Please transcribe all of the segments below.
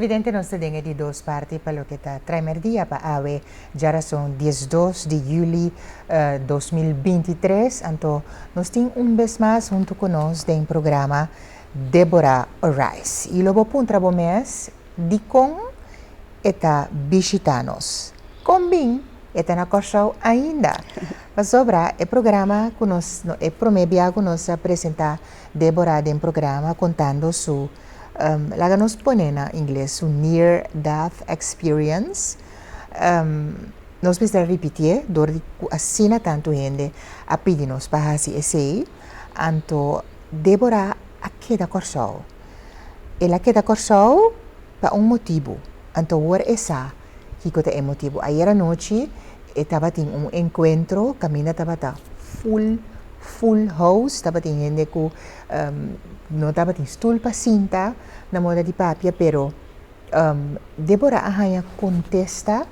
Televidente, nos ta den e di dos parti pa loke ta Traimerdia pa awe djarason 12 di juli 2023. Anto nos tin un bes mas huntu ku nos den programa Deborah Rice. I lo bo puntra bo mes dikon e ta bishitá nos. Kon bin e ta na Kòrsou ainda? Pasobra e programa ku nos, e promé bia ku nos a presentá Deborah den programa kontando su, laga nos pone na ingles, su near death experience, nos mester a ripitié dor di ku asina tantu hende a pidi nos pa hasi esei. Anto Deborah a keda Kòrsou. El a keda Kòrsou pa un motibu. Anto awor e sa kiko ta e motibu. Ayer anochi e tabatin un enkuentro kaminda tabata full, full house. Tabatin hende ku no tabatin stul pa sinta na moda di papia, pero Deborah a haña kontesta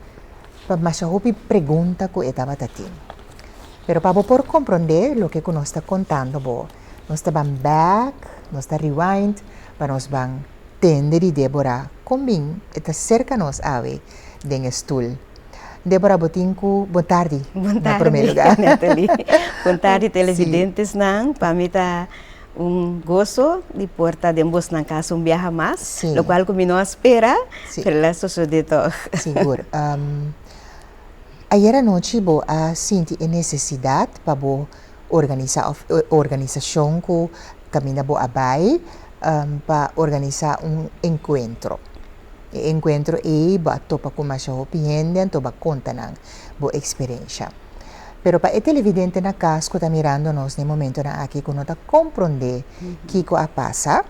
pa masha hopi pregunta ku e tabata tin. Pero pa bo por komprondé loke ku nos ta kontando bo, nos ta ban bèk, nos ta rewind pa nos ban tende di Deborah kon bin e ta serka nos awe den e stul. Deborah, bo tin ku bon tardi na promé lugá. Bon tardi, Natalie. Bon tardi televidentesnan. Pa mi ta un goso di por ta den bosnan kas un biaha mas, lokual ku mi no a spera, pero el a sosodé tòg. Sigur. Ayer anochi bo a sinti e nesesidat pa bo organisá òf e organisashon ku kaminda bo a bai pa organisá un enkuentro. E enkuentro ei bo a topa ku masha hopi hende anto bo a konta nan bo eksperensha. Pero pa e televidente na kas ku ta mirando nos na e momentonan aki ku no ta komprondé kiko a pasa,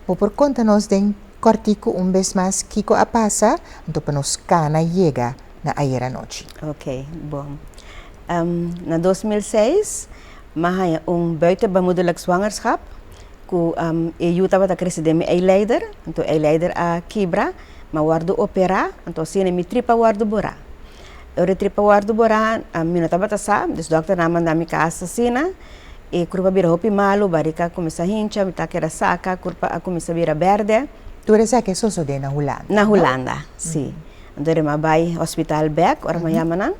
bo por konta nos den kòrtiku un bes mas kiko a pasa anto pa nos kana yega na ayer anochi. Ok, bon. Na 2006 m'a haña un buitenbaarmoederlijk zwangerschap ku e yu tabata krese den mi eileider, anto e eileider a kibra, m'a wòrdu operá, anto asina mi tripa a wòrdu borá. Ora e tripa wòrdu borá, mi no tabata sa, dus dòkternan a manda mi kas asina, e kurpa a bira hopi malu, barika a kuminsá hincha, mi ta keda saka, kurpa a kuminsá bira bèrdè. Tur esaki a sosodé na Hulanda, no? Na Hulanda, si. Anto ora mi a bai hospital bèk, ora mi a yama nan,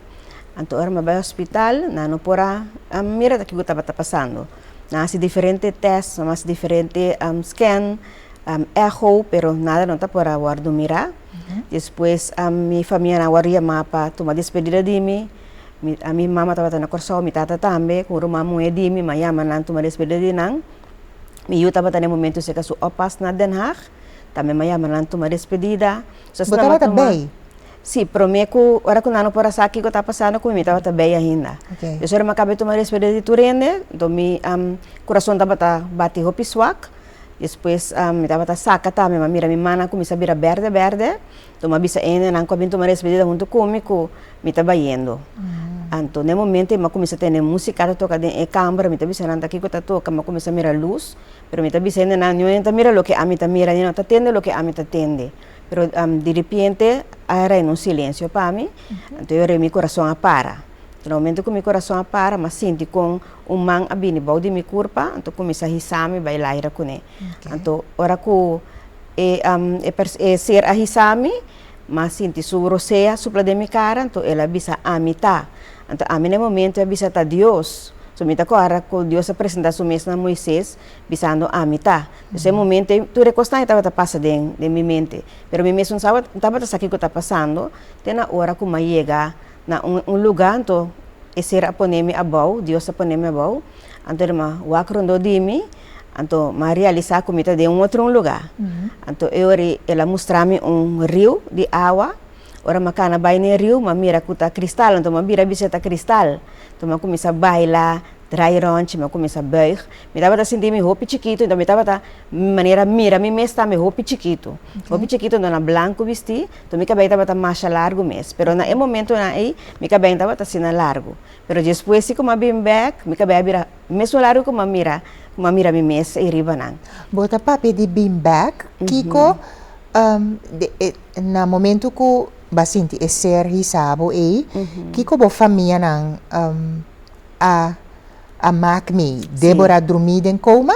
anto ora mi a bai hospital, nan no por a mira ta kiko tabata pasando. Nan a hasi diferente tèst, nan a hasi diferente scan, echo, pero nada no ta por a wòrdu mirá. Despues mi famianan a wòrdu yamá pa tuma despedida di mi. Mi mi mama tabata na Kòrsou, mi tata tambe, ku un ruman muhé di mi, mi a yama nan tuma despedida di nan. Mi yu tabata na e momento serka su opas na Den Haag, tambe mi a yama nan tuma despedida. Bo tabata bei? Sí, promé ku ora ku nan no por a sa kiko ta pasando ku mi, mi tabata bei ainda. Des ora mi a kaba di tuma despedida di tur hende, anto mi kurason tabata bati hopi swak. Despues mi tabata saka tambe, mi a mira mi mannan kuminsá bira bèrdè bèrdè. Anto mi a bisa e hendenan ku a bin tuma despedida huntu ku mi ku mi ta bayendo. Anto na e momento ei mi a kuminsá tende músika ta toka den e kamber, mi ta bisa nan ta kiko ta toka, mi a kuminsá mira lus, pero mi ta bisa e hendenan, niun hende ta mira loke ami ta mira, ni nan ta tende loke ami ta tende. Pero di repente a reina un silensio pa mi, anto e ora ei mi kurason a para. Na momento ku mi kurason a para, mi a sinti kon un man a bini bou di mi kurpa, anto kuminsá hisa mi bai laira kuné. Anto ora ku e e ser a hisa mi, mi a sinti su rosea supla den mi kara, anto el a bisa, Ami ta. Anto ami na e momento a bisa ta Dios. So mi ta kòrda ku Dios a presentá su mes na Moises bisando, Ami ta. Entonces e momento ei tur e kosnan ei tabata pasa den den mi mente, pero mi mes no tabata sa kiko ta pasando te na ora ku mi a yega na un un lugá, anto e ser a pone mi abou, Dios a pone mi abou, anto el a wak rondó di mi, anto mi a realisá ku mi ta den un otro un lugá. Anto e ora ei el a mustra mi un riu di awa, ora mi a kana bai na e riu mi a mira ku ta kristal, anto mi a bira bisa ta kristal, anto mi a kuminsá baila, draai ròntje, mi a kuminsá bùig, mi tabata sinti mi hopi chikitu, enton mi tabata manera mira mi mes tambe hopi chikitu, hopi chikitu anto na blanku bistí, enton mi kabei tabata masha largu mes, pero na e momentunan ei mi kabei tabata asina largu, pero despues si ku mi a bin bèk mi kabei a bira mesun largu ku mi a mira, ku mi a mira mi mes ei riba nan. Bo ta papia di bin bèk, kiko na momentu ku bo a sinti e ser hisa bo ei, kiko bo famianan a a mak mi Débora drumí den koma?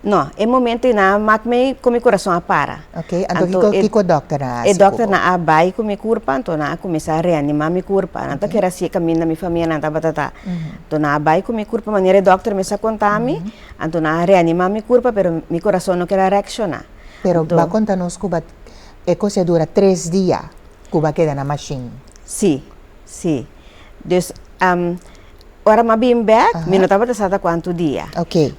No, e momento ei nan a mak mi ku mi kurason a para. Ok, anto kiko kiko dòkternan a E hasi ku bo? dòkternan a bai ku mi kurpa, anto nan a kuminsá reanimá mi kurpa. Nan ta kere hasié kaminda mi famianan tabata ta. Anto nan a bai ku mi kurpa manera e dòkter mes a konta mi, anto nan a reanimá mi kurpa pero mi kurason no kere a reakshoná. Pero bo a konta nos ku bo e kos a dura tres dia ku bo a keda na mashin. Sí, sí. Dus Ora m'a bin bek, mi no tabata sa ta kuantu dia.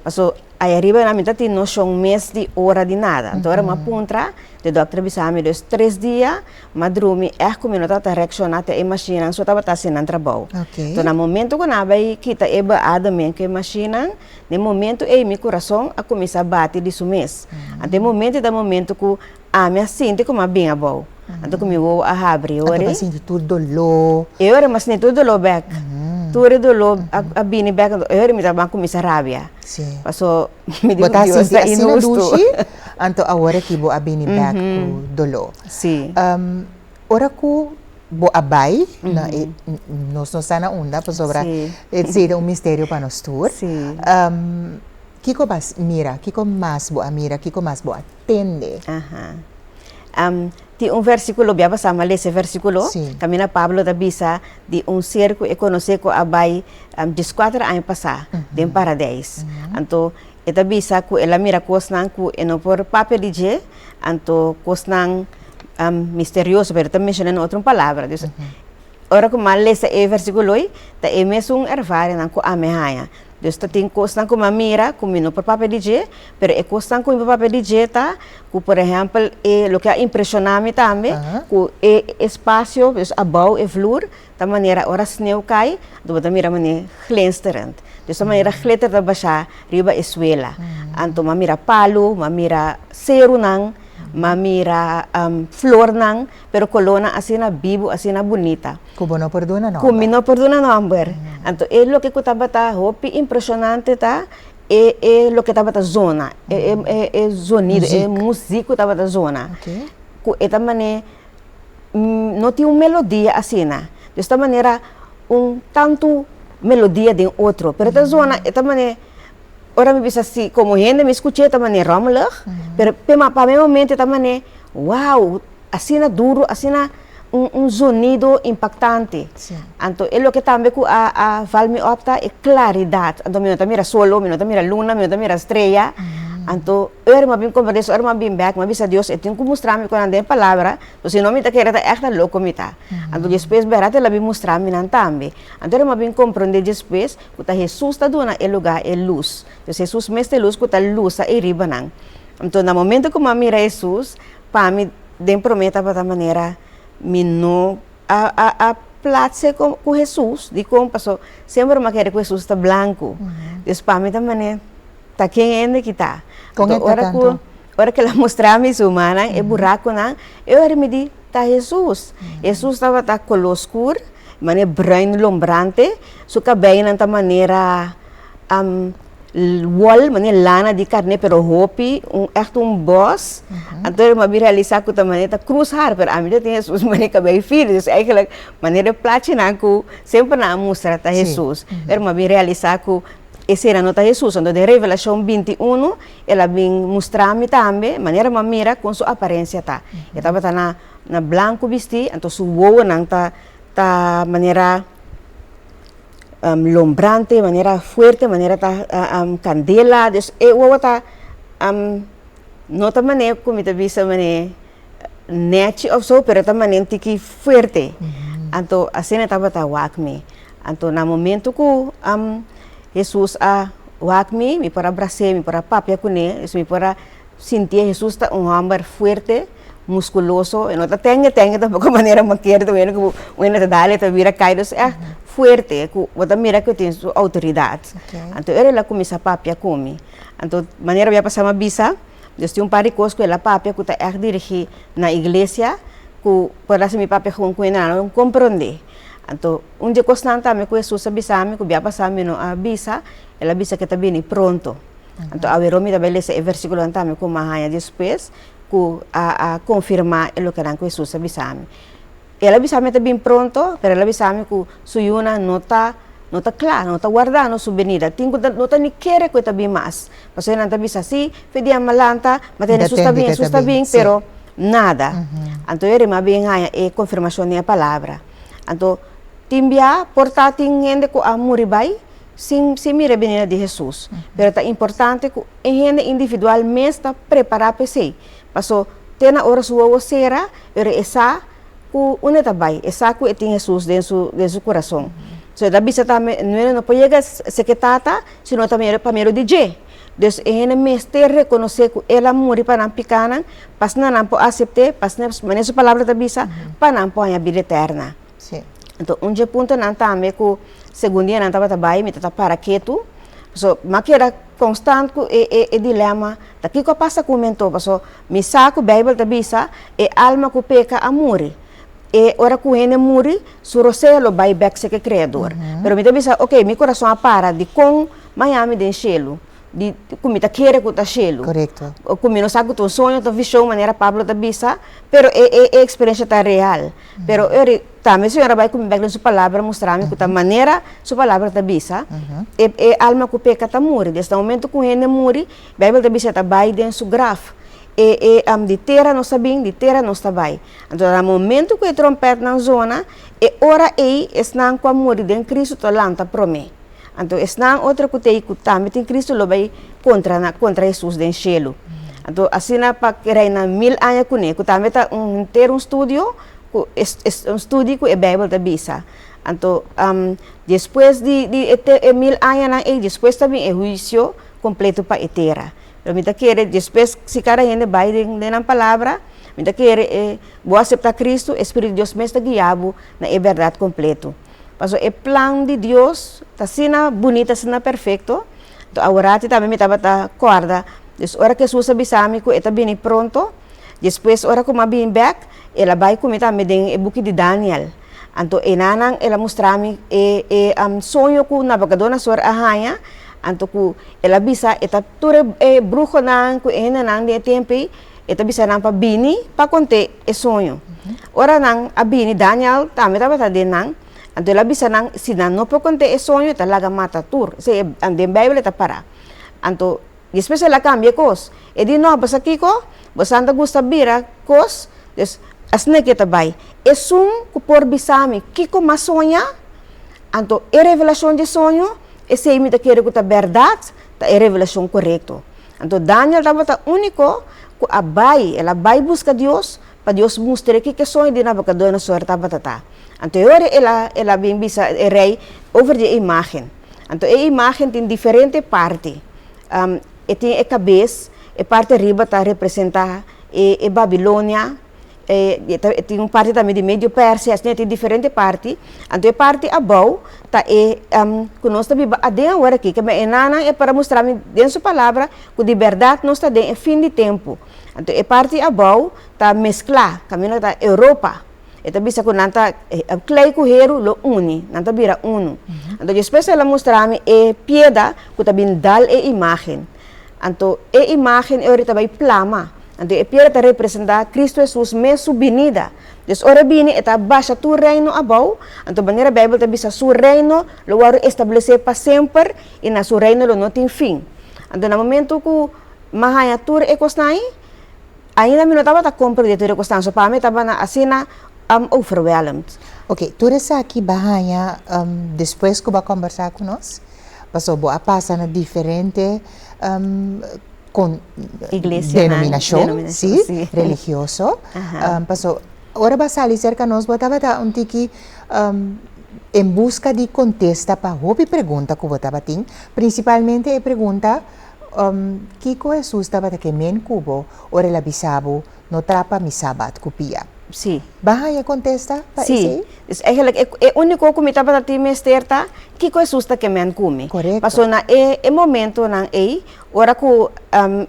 Paso aya riba nan mi ta tin noshon mes di ora di nada. Anto ora m'a puntra, de dòkter a bisa mi dus tres dia m'a drumi ègt ku mi no tabata reakshoná te e mashinnan so tabata hasi nan trabou. Anto na momento ku nan a bai kita e beademing ku e mashinnan, na e momento ei mi kurason a kuminsá bati di su mes. Anto e momento ei ta momento ku ami a sinti ku m'a bin abou. Anto ku mi wowo a habri Anto ora. bo a sinti tur doló. E ora mi a sinti tur doló bèk. Tur e doló a bini bèk anto e ora mi tabata kuminsá rabia. Sí. Paso mi di Bo ku ta Dios sinti ta asina inhustu. dushi, anto awor aki bo a bini bèk ku doló. Sí. Ora ku bo a bai na e, nos no sa na unda pasobra esei ta un misterio pa nos tur. Sí. Kiko bo a mira? Kiko mas bo a mira? Kiko mas bo a tende? Aha. Tin un versíkulo, bia pasá mi a lesa e versíkulo, kaminda Pablo ta bisa di un ser ku e konosé ku a bai dieskuater aña pasá den Paradeis. Anto e ta bisa ku el a mira kosnan ku e no por papia di dje, anto kosnan misterioso, pero e ta menshoná na otro palabra. Dus, ora ku mi a lesa e versíkulo ei, ta e mesun ervaringnan ku ami a haña. Dus ta tin kosnan ku mi a mira ku mi no por papia di dje, pero e kosnan ku mi por papia di dje ta ku por ehèmpel e loke a impreshoná mi tambe ku e espasio dus abou e vloer ta manera ora sneu kai anto bo ta mira manera glinsterend. Dus ta manera glitter ta basha riba e suela. Anto mi a mira palu, mi a mira serunan, mi a mira flornan, pero kolónan asina bibu, asina bunita. Ku bo no por duna nòmber. Ku mi no por duna nòmber. Anto e loke ku tabata hopi impreshonante ta e e loke tabata zona, e e e zonido, e muzik ku tabata zona. Ku e ta manera no tin un melodia asina. Dus ta manera un tantu melodia den otro, pero e ta zona, e ta manera ora mi bisa si komo hende mi skuch'é ta manera rommelig, pero pa mi momento e ta manera wow. Asina duro, asina un un zonido impactante. Sí. Anto e loke tambe ku a a val mi op ta e claridad. Anto mi no ta mira solo, mi no ta mira luna, mi no ta mira strea. Anto ora mi a bin comprende eso, ora mi a bin bek, mi a bisa Dios e tin ku mustra mi ku nan den palabra, pasobra si no mi ta kere ta ègt ta loko mi ta. Anto despues bèrdat el a bin mustra mi nan tambe. Anto ora mi a bin comprende despues ku ta Hesus ta duna e lugar e lus. Entonces Hesus mes ta e lus ku ta lusa ei riba nan. Anto na momento ku mi a mira Hesus, Pa mi den prome tabata manera mi no a a a platse ku ku Hesus dikon paso semper mi a kere ku Hesus ta blanku dus pa mi ta mane ta ken hende ki ta Kon e ta ora ku tantu? ora ku el a mustra mi su mannan e burakunan e ora mi di ta Hesus Hesus tabata kolo skur mane bruin lombrante su kabeinan ta manera Wol, manera lana di karné, pero hopi, un ègt un bòs. Anto mi a bin realisá ku ta manera ta krus har, pero ami ta tin Hesus manera kabei firi. Dus eigenlijk manera e plachinan ku semper nan a mustra ta Hesus. Pero mi a bin realisá ku esei no ta Hesus. Anto den Revelashon 21 el a bin mustra mi tambe manera mi a mira kon su aparensia ta. E tabata na na blanku bistí, anto su wowonan ta ta manera. lombrante, manera fuerte, manera ta candela, dus e wowo ta no ta mane cu mi ta bisa mane nechi of so, pero ta mane un tiki fuerte, anto asina e tabata wak mi, anto na momento cu Jesus a wak mi, mi por a bras'é, mi por a papia cune, dus mi por a sintié Jesus ta un homber fuerte, musculoso, e no ta tenge tenge tampoco manera makier ta wende ku wende ta dal e ta bira kai, dus ègt fuerte ku bo ta mira ku e tin su outoridat. Anto ora el a kuminsá papia ku mi, anto manera bo ya pasá mi a bisa, dus tin un par di kos ku el a papia ku ta ègt dirigí na iglesia ku por hasi mi papia ku hende nan no komprondé. Anto un di e kosnan tambe ku Hesus a bisa mi ku bia pasá mi no a bisa, el a bisa ku e ta bini pronto. Anto awe mi ta bai lesa e versíkulonan tambe ku mi a haña despues ku a a konfirmá e lokenan ku Hesus a bisa mi. El a bisa mi ta bin pronto, pero el a bisa mi ku su yunan no ta no ta kla, no ta wardando su benida. Tin ku ta no ta ni kere ku e ta bin mas. Pasobra nan ta bisa, si, fe dia mi a lanta, mi a tende Hesus ta bin, Hesus ta bin, pero nada. Anto e rima bin haña e konfirmashon den e palabra. Anto tin bia por ta tin hende ku a muri bai sin sin mira e benida di Hesus. Pero ta importante ku e hende individual mes ta prepará pa esei. Paso te na ora su wowo sera, pero e sa ku unda e ta bai, e sa ku e tin Hesus den su den su kurason. So e ta bisa tambe, nuene no por yega seke Tata si no ta pa medio di dje. Dus e hende mester rekonosé ku el a muri pa nan pikánan, pa asina nan por asept'é, pa asina, manera su palabra ta bisa, pa nan por haña bida eterna. Anto un dje puntonan tambe ku segun dianan tabata bai mi ta para ketu, paso mi a keda konstant ku e e e dilema, ta kiko a pasa ku mi anto? Paso mi sa ku Beibel ta bisa e alma ku peka a muri. E ora ku hende muri, su rosea lo bai bèk serka e Kreador. Pero mi ta bisa, oke, mi kurason a para, dikon maña mi den shelu? Di ku mi ta kere ku ta shelu. Korekto. Ku mi no sa ku ta un soño, ta un vishon, manera Pablo ta bisa, pero e e e eksperensia ta real. Pero eri tambe Señor a bai ku mi bèk den su palabra mustra mi ku ta manera su palabra ta bisa, e e alma ku peka ta muri. Des na momento ku un hende muri, Beibel ta bisa e ta bai den su graf. E e di tera nos ta bin, di tera nos ta bai. Anto na momento ku e trompètnan zona, e ora ei esnan ku a muri den Kristu ta lanta promé. Anto esnan otro ku t'ei ku tambe tin Kristu lo bai kontra nan, kontra Hesus den shelu. Anto asina pa reina mil aña kuné, ku tambe ta un henter un studio ku un studi ku e Beibel ta bisa. Anto despues di di e e mil añanan ei despues ta bin e huisio kompleto pa e tera. Pero mi ta kere despues si kada hende bai den den nan palabra, mi ta kere e bo aseptá Kristu, e Spiritu di Dios mes ta guia bo na e bèrdat kompleto. Pasobra e plan di Dios ta asina bunita, asina perfekto. Anto aworati tambe mi tabata kòrda, dus ora ku Hesus a bisa mi ku e ta bini pronto, despues ora ku mi a bini bèk, el a bai ku mi tambe den e buki di Daniel. Anto enanan el a mustra mi e e soño ku Nabucodonosor a haña, anto ku el a bisa e ta tur e bruhonan ku e hendenan den e tempu ei, E ta bisa nan pa bini pa kont'é e soño. Ora nan a bini, Daniel tambe tabata den nan. Anto el a bisa nan, si nan no por kont'é e soño, e ta laga mata tur. Esei den Beibel e ta pará. Anto, despues el a kambia e kos. E di, No, bo sa kiko? Bosan ta gusta bira kos, dus asina ke ta bai. Esun ku por bisa mi kiko m'a soña, anto e revelashon di e soño, esei mi ta kere ku ta bèrdat, ta e revelashon korekto. Anto Daniel tabata úniko ku a bai, el a bai buska Dios pa Dios mustr'é kiko e soño di Nabukodonosor tabata ta. Anto e ora el a el a bin bisa e rei over di e imágen. Anto e imágen tin diferente parti. E tin e kabes, e parti ariba ta representá e e Babilonia, E ta tin un parti tambe di Medio Persia, asina tin diferente parti. Anto e parti abou ta e ku nos ta biba aden awor aki, ke e nannan e para mustra mi den su palabra ku di bèrdat nos ta den e fin di tempu. Anto e parti abou ta mesklá, kaminda ta Europa. E ta bisa ku nan ta klei ku heru lo uni, nan ta bira unu. Anto despues el a mustra mi e pieda ku ta bin dal e imágen. Anto e imágen e ora ta bai plama. Anto e piedra ta representá Kristu Hesus mes su binida. Dus ora e bini e ta basha tur reino abou, anto manera Beibel ta bisa su reino lo wòrdu establesé pa semper i na su reino lo no tin fin. Anto na momentu ku mi a haña tur e kosnan ei, ainda mi no tabata komprendé tur e kosnan, so pa mi tabata asina overwhelmed. Oke, tur esaki bo a haña despues ku bo a kòmbersá ku nos? Pasobra bo a pasa na diferente con denominacion, si, religioso. Pasobra ora bo a sali cerca nos bo tabata un tiki en busca di contesta pa hopi pregunta cu bo tabatin, principalmente e pregunta kico Hesus tabata ke men cu bo ora el a bisa bo No trapa mi sabat ku pia. Sí. Bo a haña kontesta pa Sí. esei? Dus eigenlijk e e úniko ku mi tabata tin mester ta kiko Hesus ta ke men ku mi. Korekto. Pasobra na e e momentonan ei, ora ku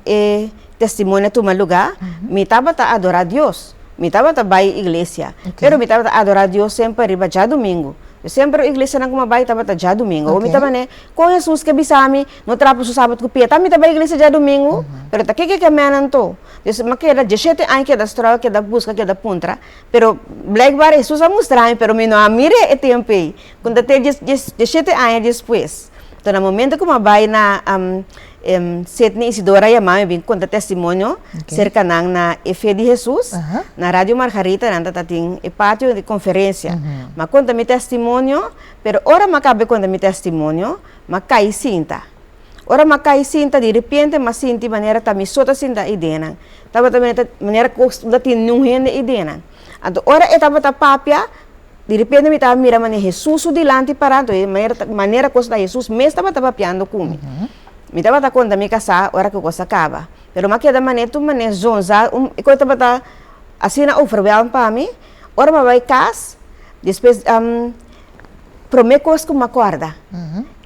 e testimonio a tuma lugá, mi tabata adorá Dios. Mi tabata bai iglesia. Oké. Pero mi tabata adorá Dios semper riba djadumingu. Semper iglesianan ku mi a bai tabata djadumingu. Awor mi ta manera, kon Hesus ke bisa mi no trapa su sabat ku pia? Ta mi ta bai iglesia djadumingu? Pero ta kiko ke menen anto? Dus mi a keda dieshete aña keda struggle, keda buska, keda puntra. Pero blijkbaar Hesus a mustra mi, pero mi no a mir'é e tempu ei. Ku ta te dieshete aña despues. Anto na momento ku mi a bai na Sidney Isidora a yama mi bin konta testimonio serka nan na e Fe di Hesus, na Radio Margarita nan ta tin e patio di konferensia. Mi a konta mi testimonio, pero ora mi a kaba di konta mi testimonio, mi a kai sinta. Ora mi a kai sinta, di repente mi a sinti manera ta mi so ta sinta ei den nan. Tabata manera ku no ta tin niun hende ei den nan. Anto ora e tabata papia, Di repente mi tabata mira manera Hesus su dilanti pará, anto e manera manera kos ta Hesus mes tabata papiando ku mi. Mi tabata konta mi kasá ora ku kos a kaba, pero mi a keda manera tur manera zonzá, un e kos tabata asina overwhelmed pa mi. Ora mi a bai kas, despues promé kos ku mi a kòrda,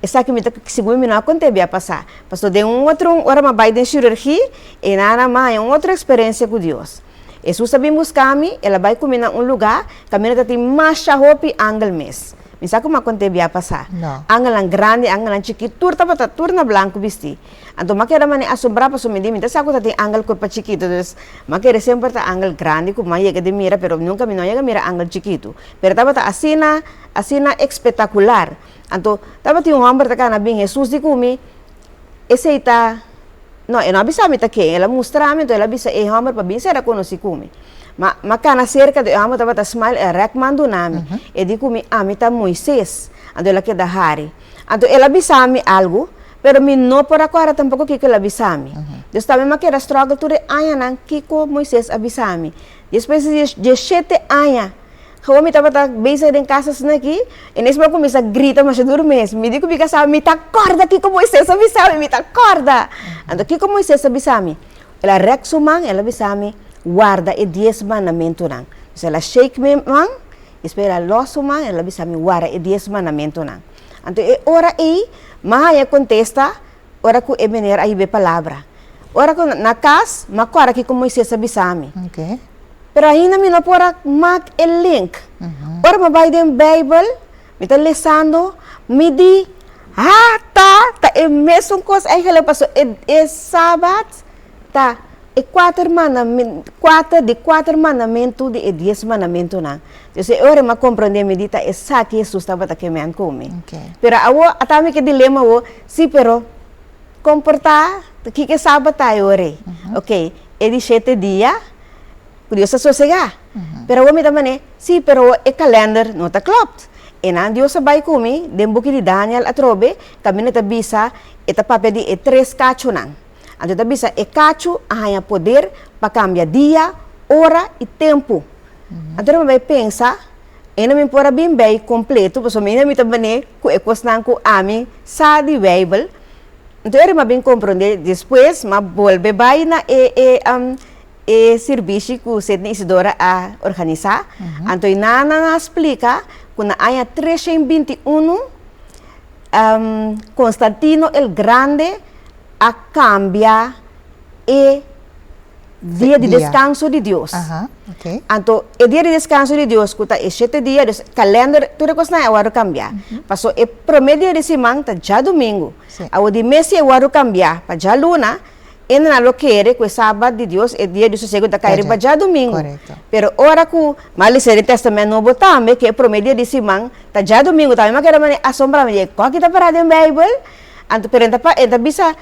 esaki mi ta sigur mi no a kont'é bia pasá, pasobra den un otro ora mi a bai den shirurgi, e nan a haña un otro eksperensia ku Dios. Hesus a bin buska mi, el a bai ku mi na un lugá kaminda ta tin masha hopi angel mes. Mi sa kuma kont'é bia pasá. No. Angelnan grandi, angelnan chikí, tur tabata tur na blanku bistí. Anto m'a keda manera asombrá pasobra mi di, mi ta sa ku ta tin angel kurpa chikitu, dus m'a kere semper ta angel grandi ku m'a yega di mira, pero nunka mi no a yega mira angel chikitu. Pero tabata asina, asina espetakular. Anto tabatin un hòmber ta kana bin, Hesus di ku mi, Esei ta. No, e no a bisa mi ta ken. El a mustra mi, anto el a bisa e hòmber pa bin sera konosí ku mi. Ma, m'a kana serka di e hòmber tabata smile, el a rèk man duna mi. E di ku mi, Ami ta Moises. Anto el a keda hari. Anto el a bisa mi algu, pero mi no por a kòrda tampoko kiko el a bisa mi. Dus tambe m'a keda struggle tur e añanan kiko Moises a bisa mi. Despues di dieshete aña. Gewoon mi tabata bezig den cas asina aki, en es mi a cuminsa grita masha duro mes. Mi di cu mi casa, mi ta corda kico Moises a bisa mi, mi ta corda. Anto kico Moises a bisa mi? El a rek su man, el a bisa mi, warda e dies mandamentonan. Dus el a shake mi man, despues el a los su man, el a bisa mi, warda e dies mandamentonan. Anto e ora ey, mi a haya contesta ora cu e meneer a hiba e palabra. Ora cu na cas, mi a corda kico Moises a bisa mi. Pero ainda mi no por a mak e link. Ora mi bai den Bijbel, mi ta lesando, mi di, Ha, ta, ta e mesun kos eigenlijk, pasobra e, e Sabat ta e kuater mandamen, kuater, di kuater mandamentu di e dies mandamentunan. Dus e ora mi a komprondé, mi di, ta esaki Hesus tabata ke men ku mi. Pero awor, ata mi ke dilema awor, si, pero komportá, kiko e Sabat ta e ora ei? Oké, e di shete dia, ku Dios ta sosegá. Pero awor mi ta man'é, Sí, pero e kalènder no ta klòpt. E nan Dios a bai ku mi den buki di Daniel atrobe, kaminda ta bisa e ta papia di e tres kachunan. Anto e ta bisa e kachu a haña poder pa kambia dia, ora i tempu. Anto mi bai pensa, e no mi por a bin bei kompleto, pasobra mi mi ta man'é ku e kosnan ku ami sa di Beibel. Anto e mi a bin komprondé despues, mi a bolbe bai na e e E sirbishi ku Sidney Isidora a organisá, anto i nan a splika ku na aña treshen 21 Constantino el Grande a kambia e dia di deskanso di Dios. Anto e dia di deskanso di Dios ku ta e shete dia, dus kalènder tur e kosnan a wòrdu kambiá. Pasobra e promé dia di siman ta djadumingu. Awor di mes si e wòrdu kambiá pa djaluna, Ende nan lo kere ku e Sabat di Dios, e dia di sosego, ta kai riba djadumingu. Pero ora ku m'a lesa den Tèstamènt Nobo tambe ku e promé dia di siman ta djadumingu tambe, m'a keda manera asombrá, mi di, Kua ki ta pará den Beibel? Anto, pero e ta e ta bisa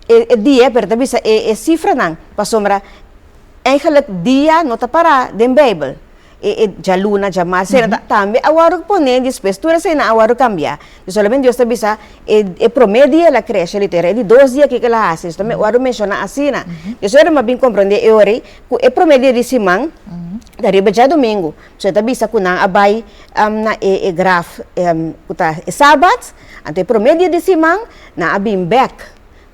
e dia, pero e ta bisa e sifranan, pasobra eigenlik dia no ta pará den Beibel. E e djaluna, djamars, esei nan tambe a wòrdu poné despues, tur esei nan a wòrdu kambiá. Di solamente Dios ta bisa e e promé dia el a kreshe di tera, e di dos dia kiko el a hasi, esei tambe wòrdu menshoná asina. Dios ora mi a bin komprondé e ora ei ku e promé dia di siman ta riba djadumingu. So e ta bisa ku nan a bai na e e graf ku ta e sabat, anto e promé dia di siman nan a bin bèk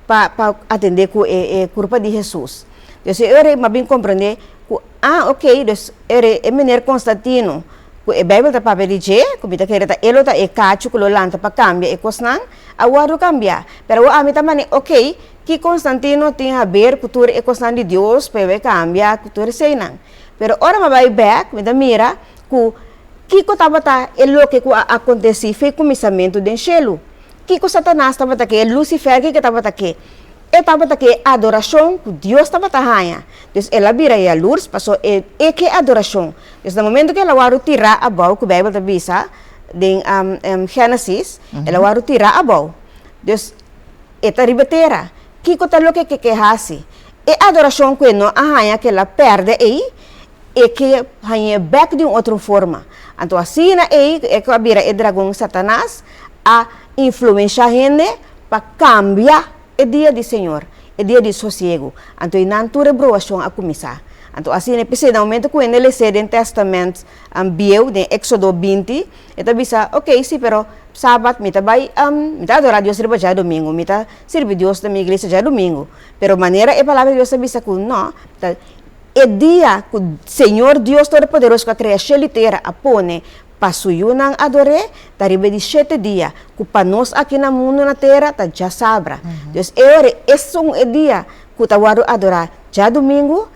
pa pa atendé ku e e kurpa di Hesus. Dios e ora ei mi a bin komprondé ku ah ok dus e ora e meneer Constantino ku e Bijbel ta papia di dje ku mi ta kere ta e lo ta e kachu ku lo lanta pa kambia e kosnan a wòrdu kambiá. Pero awor ami ta mane ok ki Constantino tin haber ku tur e kosnan di Dios pa e bai kambia ku tur eseinan. Pero ora mi a bai bèk mi ta mira ku. Kiko tabata e loke ku a akontesí fe kuminsamentu den shelu? Kiko Satanas tabata ke? E Lucifer kiko e tabata ke? E tabata ke e adorashon ku Dios tabata haña. Dus el a bira yalurs paso e e ke adorashon. Dus na momento ku el a wòrdu tirá abou, ku Beibel ta bisa den Génesis, el a wòrdu tirá abou. Dus e ta riba tera. Kiko ta loke ke ke hasi? E adorashon ku e no a haña ku el a pèrdè ei, E ke hañ'é bèk di un otro forma. Anto asina ei e ku a bira e dragon Satanas a influenshá hende pa kambia e dia di Señor, e dia di sosiegu. Anto einan tur e bruashon a kuminsá. Anto asina p'esei na momento ku hende les'é den Tèstamènt Bieu, den Éksodo 20, e ta bisa, Oké, sí, pero Sabat mi ta bai, mi ta adorá Dios riba djadumingu, mi ta sirbi Dios na mi iglesia djadumingu. Pero manera e Palabra di Dios ta bisa ku nò, ta. E dia ku Señor Dios Todopoderoso ku a krea shelu i tera a pone pa su yunan ador'é, ta riba e di shete dia, ku pa nos aki na mundu na tera ta djasabra. Dus e ora esun e dia ku ta wòrdu adorá djadumingu,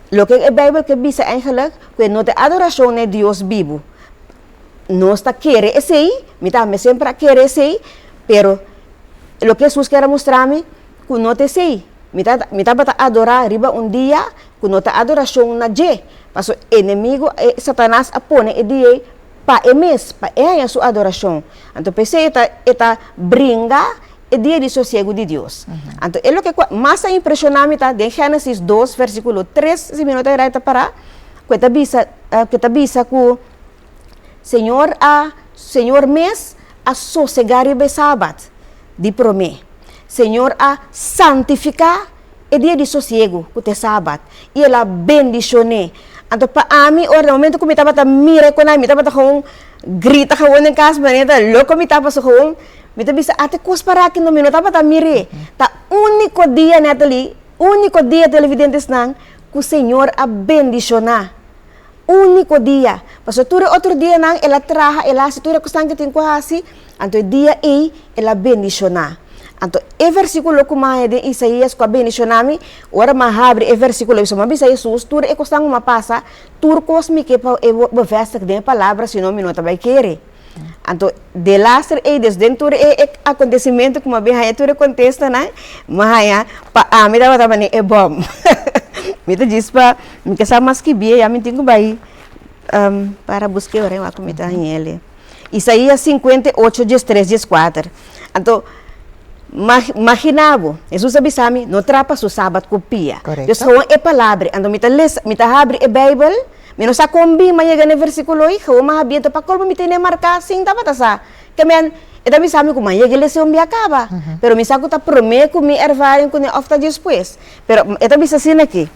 loke e Beibel ke bisa eigenlik ku e no ta e adorashon na e Dios bibu. Nos ta kere esei, mi tambe semper a kere esei, pero loke Hesus kier a mustra mi ku no ta esei. Mi ta mi tabata adorá riba un dia ku no ta adorashon na dje, pasobra enemigu e Satanas a pone e dia ei pa e mes, pa e haña su adorashon. Anto p'esei e ta e ta bringa e dia di sosiegu di Dios. Anto e loke ku mas a impreshoná mi ta den Génesis 2 versíkulo 3, si mi no ta erá e ta pará, ku e ta bisa ku e ta bisa ku Señor a Señor mes a sosegá riba e sabat di promé. Señor a santifiká e dia di sosiegu, ku ta e sabat, i el a bendishon'é. Anto pa ami, ora na momento ku mi tabata mira e konai, mi tabata gewoon grita gewoon den kas, manera ta loko mi tabata, pasobra gewoon mi ta bisa, ata e kos pará aki no, mi no tabata mir'é. Ta úniko dia, Natalie, úniko dia, televidentesnan, ku Señor a bendishoná. Úniko dia. Pasobra tur e otro dianan el a traha, el a hasi tur e kosnan ku e tin ku hasi, anto e dia ei el a bendishoná. Anto e versíkulo ku mi a haña den Isaías ku a bendishoná mi, ora mi a habri e versíkulo ei, mi a bisa Hesus, tur e kosnan ku mi a pasa, tur kos mi ke pa e bevèstig den e palabra, sino mi no ta bai kere. Anto delaster ei, des den tur e akontesimentu ku mi a bin haña tur e kontestanan, mi a haña pa ami tabata manera e bòm. Mi ta djis pa mi ke sa mas skibí ya mi tin ku bai para buska e ora wak ku mi ta haña el. Isaías 58 diestres dieskuater. Anto magina bo, Hesus a bisa mi no trapa su sabat ku pia. Korekto. Dus gewoon e palabra. Anto mi ta lesa, mi ta habri e Beibel. Mi no sa kon bin m'a yega na e versíkulo ei, Jehová m'a habiento pa kolmo mi tene marká sin tabata sa. Ke men, e ta bisa mi ku m'a yega e lesion bia kaba, pero mi sa ku ta promé ku mi ervaring kuné òf ta despues. Pero e ta bisa asina aki,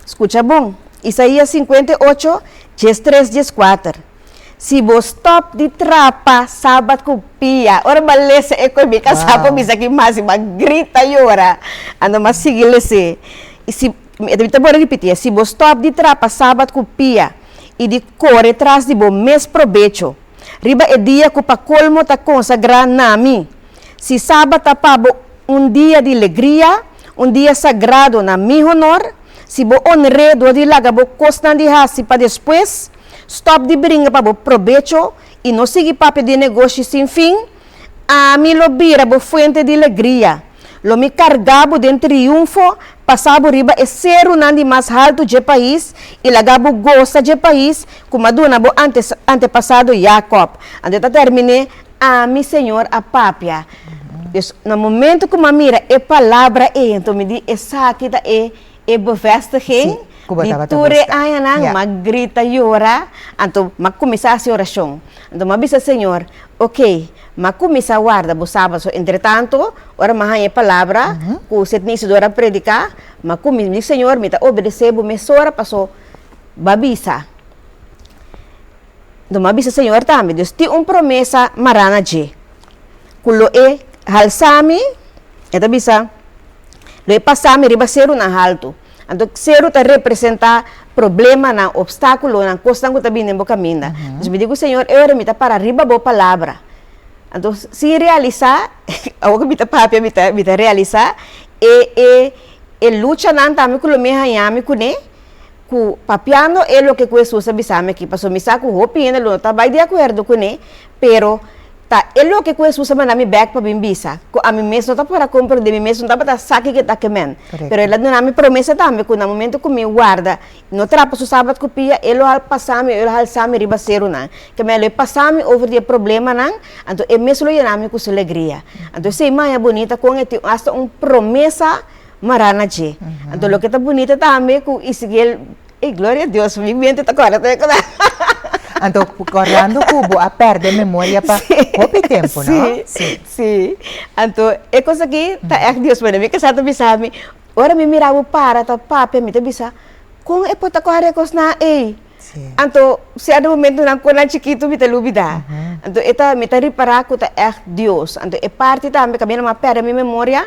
skucha bon, Isaías 58, 13, 14, Si bo stòp di trapa sabat ku pia, ora m'a lesa e kos mi kasá por bisa ki mas i m'a grita yora, anto m'a sigui les'é. I si Mi ta por ripitié, si bo stòp di trapa sabat ku pia i di kore tras di bo mes probecho riba e dia ku pa kolmo ta konsagrá na mi, si sabat ta pa bo un dia di legria, un dia sagrado na mi honor, si bo onr'é dor di laga bo kosnan di hasi pa despues, stòp di bringa pa bo probecho i no sigui papia di negoshi sin fin, Ami lo bira bo fuente di legria. Lo mi karga bo den triunfo, pasa bo riba e serunan di mas haltu dje pais i laga bo gosa dje pais ku m'a duna bo antepasado Yakòb. Anto e ta terminé, Ami, Señor, a papia. Dus, na momento ku m'a mira e palabra ei, anto mi di, Esaki ta e e bevestiging di tur e añanan. M'a grita yora, anto m'a kuminsá hasi orashon. Anto m'a bisa Señor, Ok, m'a kuminsá warda bo sabat. So, entretanto, ora m'a haña e palabra ku Sidney Isidore a prediká, m'a kuminsá, mi di, Señor, mi ta obedesé bo mesora paso bo a bisa. Anto m'a bisa Señor tambe, Dios tin un promesa mará na dje, ku lo e halsa mi, e ta bisa, lo e pasa mi riba serunan haltu. Anto seru ta representá problemanan, opstákulonan, kosnan ku ta bini den bo kaminda. Entonces mi di ku Señor, e ora mi ta para riba bo palabra. Anto sin realisá, awor ku mi ta papia mi ta mi ta realisá e e e luchanan tambe ku lo mi haña mi kuné. Ku papiando e loke ku Hesus a bisa mi aki, pasobra mi sa ku hopi hende lo no ta bai di akuerdo kuné, pero ta e loke ku Hesus a manda mi bèk pa bin bisa, ku ami mes no ta por a komprendé, mi mes no tabata sa kiko ta ke men. Pero el a duna mi promesa tambe ku na momento ku mi warda i no trapa su sabat ku pia, e lo al pasa mi, e lo halsa mi riba serunan, ke men lo e pasa mi over di e problemanan, anto e mes lo yena mi ku su legria. Anto esei maña bunita kon e tin asta un promesa mará na dje. Anto loke ta bunita tambe ku Ezekiel, ey gloria a Dios, mi mente ta kòrda todavia ku Anto kòrdando ku bo a pèrdè memoria pa hopi tempu, no? Sí, sí. Anto e kos aki ta ègt Dios pone mi kasá ta bisa mi, ora mi mira bo para ta papia mi ta bisa, kon e por ta kòrda e kosnan ey? Anto sierto momentonan ku nan chikitu mi ta lubidá. Anto e ta mi ta ripará ku ta ègt Dios. Anto e parti tambe kaminda mi a pèrdè mi memoria.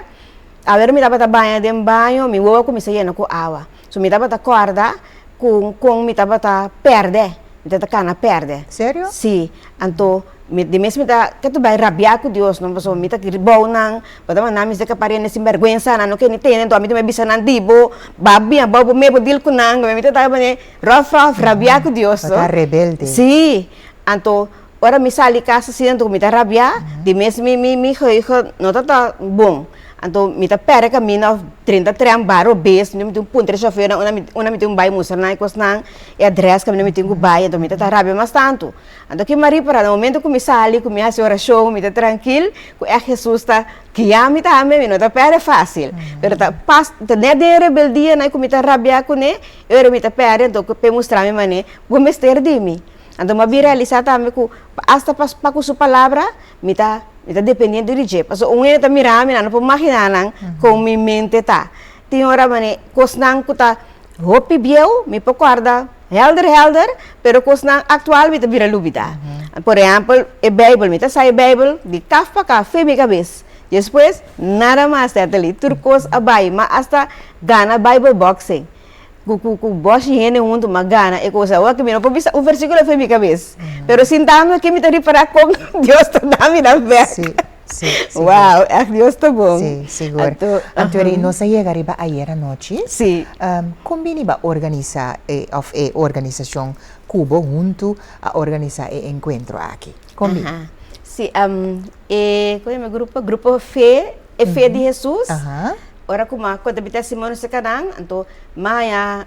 Awer mi tabata baña den baño, mi wowo a kuminsá yena ku awa. So mi tabata kòrda ku kon mi tabata pèrdè, mi tabata kana pèrdè. Serio? Sí. Anto mi di mes mi ta ke ta bai rabiá ku Dios no, pasobra mi ta bou nan, bo ta manda mi seka pariente sinbèrgwensa, nan no ke ni tende, anto ami ta bai bisa nan di bo, ba bia bou bo mes bo dil ku nan, mi ta tabata ròf ròf rabiá ku Dios no. Bo ta rebelde. Sí. Anto Ora mi sali kas asina anto ku mi ta rabiá, di mes mi mi mi geheugen no ta ta bon. Anto mi ta pèrdè kaminda òf drenta tren baro bes, mi tin puntra e shofèrnan unda mi unda mi tin ku bai mustra nan e kosnan, e adrès kaminda mi tin ku bai, anto mi ta ta rabia mas tantu. Anto ki mi a ripará na momento ku mi sali, ku mi hasi orashon, mi ta trankil, ku ègt Hesus ta guia mi tambe, mi no ta pèrdè fásil. Pero ta pas ta nèt den e rebeldianan ku mi ta rabiá kuné, e ora mi ta pèrdè anto ku p'e mustra mi manera bo mester di mi. Anto mi a bin realisá tambe ku asta pa pa ku su palabra mi ta mi ta dependiente di dje. Pasobra un hende ta mira mi, nan no por maginá nan kon mi mente ta. Tin ora manera kosnan ku ta hopi bieu mi por kòrda hèlder hèlder, pero kosnan aktual mi ta bira lubidá. Por ehèmpel, e Beibel, mi ta sa e Beibel di kaf pa kaf fe mi kabes. Despues nada mas, Natalie, tur kos a bai. Mi a asta gana Bible boxing. Ku ku ku boshi hende huntu m'a gana e cosa awor mi no por bisa un versiculo for mi cabes pero sintando aki mi ta ripara con Dios ta da mi nan bek. Sí, sí, sigur. Wow, echt Dios ta bon. Sí, sigur. Anto, Anto eri nos a yega riba ayer anochi. Sí. Con bini bo a organisa e of e organisacion cu bo huntu a organisa e encuentro aki? Con bini? Aha. Sí, e, como yama e grupo? Grupo Fe, e Fe di Jesus. Aha. Ora ku m'a konta mi testimonio serka nan, anto m'a haña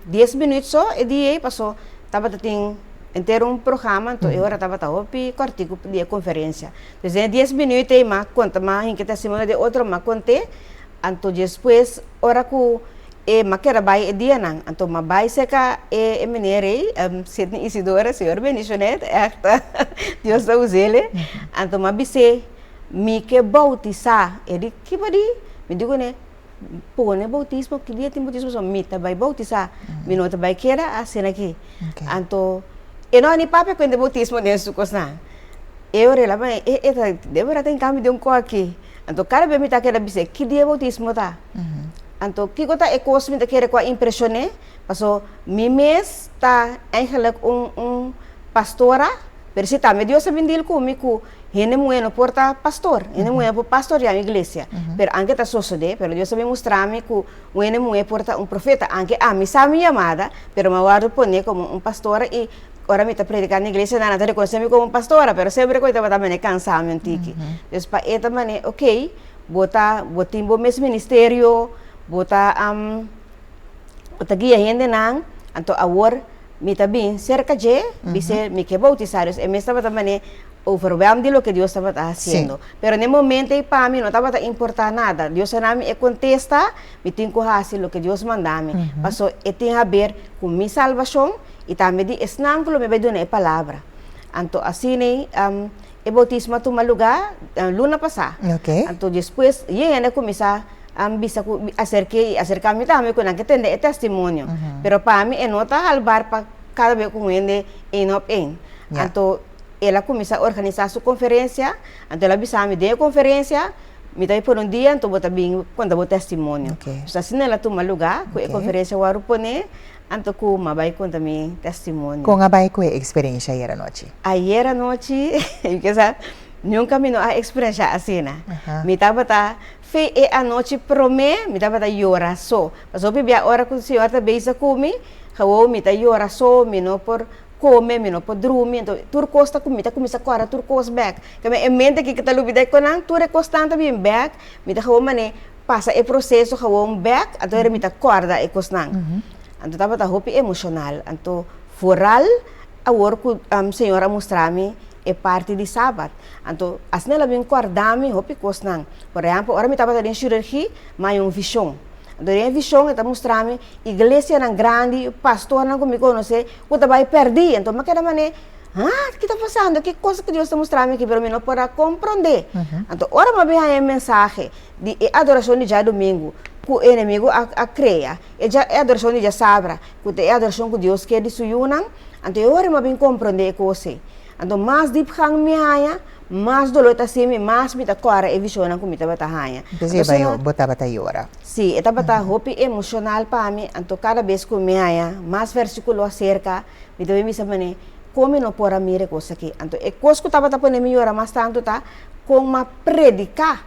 dies minüt so e dia ei, paso tabata tin henter un programa, anto e ora tabata hopi kòrtiku di e konferensia. Dus den e dies minüt ei m'a konta, m'a hinka e testimonio di e otro, m'a kont'é, anto despues ora ku e m'a keda bai e dianan, anto m'a bai serka e meneer ei, Sidney Isidora, Señor bendishon'é, ta ègt Dios ta us'é, anto m'a bis'é, Mi ke boutisá. E di, Ki bo di? Mi di kuné, Pone boutismo, ki dia tin boutismo? So mi ta bai boutisá. Mi no ta bai keda asina aki. Anto, e no a ni papia kuenta boutismo den su kosnan. E ora el a bai, e e ta debera ta in kambio di un koki. Anto kada bes mi ta keda bis'é, ki dia boutismo ta? Anto, kiko ta e kos mi ta kere ku a impreshon'é? Paso mi mes ta eigenlijk un un pastora, pero si tambe Dios a bindil ku mi ku Hende muhé no por ta pastor, hende muhé no por pastoreá un iglesia. Pero anke ta sosodé, pero Dios a bin mustra mi ku un hende muhé por ta un profeta. Anke ami sa mi yamada, pero mi a wòrdu poné komo un pastora i ora mi ta prediká na iglesia nan ta rekonosé mi komo un pastora, pero semper ku e tabata manera kansa mi un tiki. Dus pa e ta manera, okey, bo ta, bo tin bo mes ministerio, bo ta. Bo ta guia hendenan, anto awor mi ta bin serka dje, bis'é mi ke boutisá. Dus e mes tabata manera overwhelmed di loke Dios tabata hasiendo. Pero na e momento ei pa mi no tabata importá nada. Dios a na mi e kontesta, mi tin ku hasi loke Dios manda mi. Paso e tin haber ku mi salbashon i tambe di esnan ku lo mi bai duna e palabra. Anto asina ei e boutismo a tuma lugá luna pasá. Anto despues yen hende a kuminsá a bisa ku aserk'é i aserká mi tambe ku nan ke tende e testimonio. Pero pa mi e no ta halbar pa kada be ku un hende ein op ein. Anto el a kuminsá organisá su konferensia, anto el a bisa mi den e konferensia mi ta bai pone un dia anto bo ta bin konta bo testimonio. Dus asina el a tuma lugá ku e konferensia wòrdu pone anto ku mi a bai konta mi testimonio. Kon a bai ku e eksperensia ayer anochi? Ayer anochi, mi ke sa, nunka mi no a eksperensiá asina. Mi tabata Fe e anochi promé mi tabata yora so. Pasobra hopi bia ora ku Señor ta bezig ku mi, Gewoon mi ta yora so, mi no por kome, mi no por drumi, anto tur kos ta ku mi ta kuminsá kòrda tur kos bèk. Keme e mente aki ku ta lubidá e konan, tur e kosnan ta bin bèk, mi ta gewoon manera pasa e proseso gewoon bèk, anto mi ta kòrda e kosnan. Anto tabata hopi emoshonal, anto vooral awor ku Señor a mustra mi e parti di Sabat. Anto asina el a bin kòrda mi hopi kosnan. Por ehèmpel, ora mi tabata den shirurgi, mi haña un vishon. Anto den e vishon e ta mustra mi iglesianan grandi, pastornan ku mi konosé ku ta bai pèrdí. Anto mi a keda manera, Ha, ki ta pasando? Ki kos ku Dios ta mustra mi aki? Pero mi no por a komprondé. Anto ora mi a bin haña e mensahe di e adorashon di djadumingu ku e enemigu a krea, e adorashon di djasabra, ku ta e adorashon ku Dios ke di su yunan, anto e ora mi a bin komprondé e kos ei. Anto mas diepgang mi haña, mas doló ta hasi mi, mas mi ta kòrda e vishonnan ku mi tabata haña. Entonces e bai bo tabata yora. Sí, e tabata hopi emoshonal pa mi, anto kada bes ku mi haña mas vèrsikulo aserka, mi ta bin bisa manera, kon mi no por a mira e kos aki? Anto e kos ku tabata pone mi yora mas tantu ta kon m'a prediká,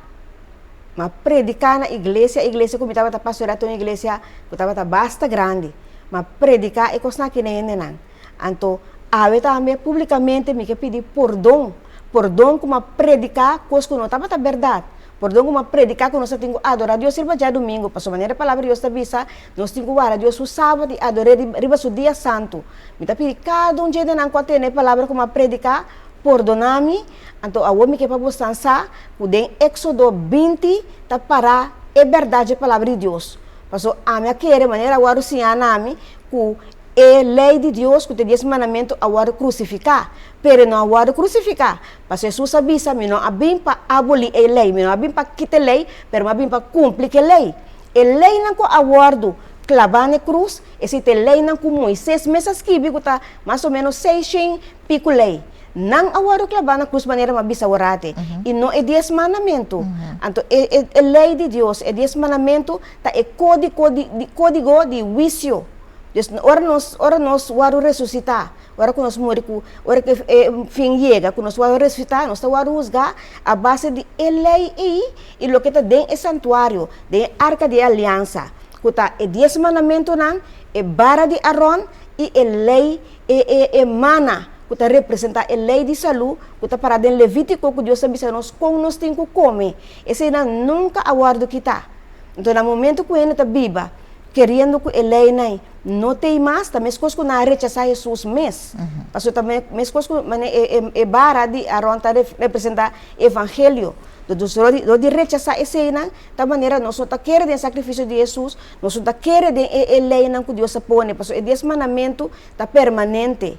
m'a prediká na iglesia, iglesia ku mi tabata pastoreá ta un iglesia ku tabata basta grandi, m'a prediká e kosnan aki na hendenan. Anto, awe tambe públikamente mi ke pidi pordon, pordon ku mi a prediká kos ku no tabata bèrdat, pordon ku mi a prediká ku nos ta tin ku adorá Dios riba djadumingu, pasobra manera e Palabra di Dios ta bisa, nos tin ku warda Dios su sabat i ador'é riba su dia santu. Mi ta pidi kada un dje di nan ku a tende e palabra ku mi a prediká, pordoná mi. Anto awor mi ke pa bosan sa ku den Éksodo 20 ta pará e bèrdat dje Palabra di Dios. Pasobra ami a kere manera a wòrdu siñá na mi ku E lei di Dios ku ta e dies mandamentu a wòrdu krusifiká, pero e no a wòrdu krusifiká. Pasobra Hesus a bisa, Mi no a bin pa abolí e lei, mi no a bin pa kita e lei, pero mi a bin pa kumpli ku e lei. E leinan ku a wòrdu klabá na e krus, esei ta e leinan ku Moises mes a skibi ku ta mas o ménos seishen piku lei. Nan a wòrdu klabá na krus manera mi a bisa awor ate, i no e dies mandamentu. Anto e e lei di Dios, e dies mandamentu, ta e kódiko di kódigo di huisio. Dus ora nos, ora nos wòrdu resusitá, ora ku nos muri ku, ora ku e fin yega, ku nos wòrdu resusitá, nos ta wòrdu husgá a base di e lei ei i loke ta den e santuario, den e arka di e aliansa, ku ta e dies mandamentunan, e bara di Aron i e lei, e e e mana ku ta representá e lei di salú ku ta pará den Levítiko ku Dios ta bisa nos kon nos tin ku kome. Eseinan nunka a wòrdu kitá. Anto na momento ku hende ta biba Keriendo ku e leinan no t'ei mas, ta meskos ku nan a rechasá Hesus mes. Pasobra ta meskos ku manera e bara di Aron ta representá evangelio. Dus dor di rechasá eseinan, ta manera nos no ta kere den e sakrifisio di Hesus, nos no ta kere den e leinan ku Dios a pone, pasobra e dies mandamentu ta permanente.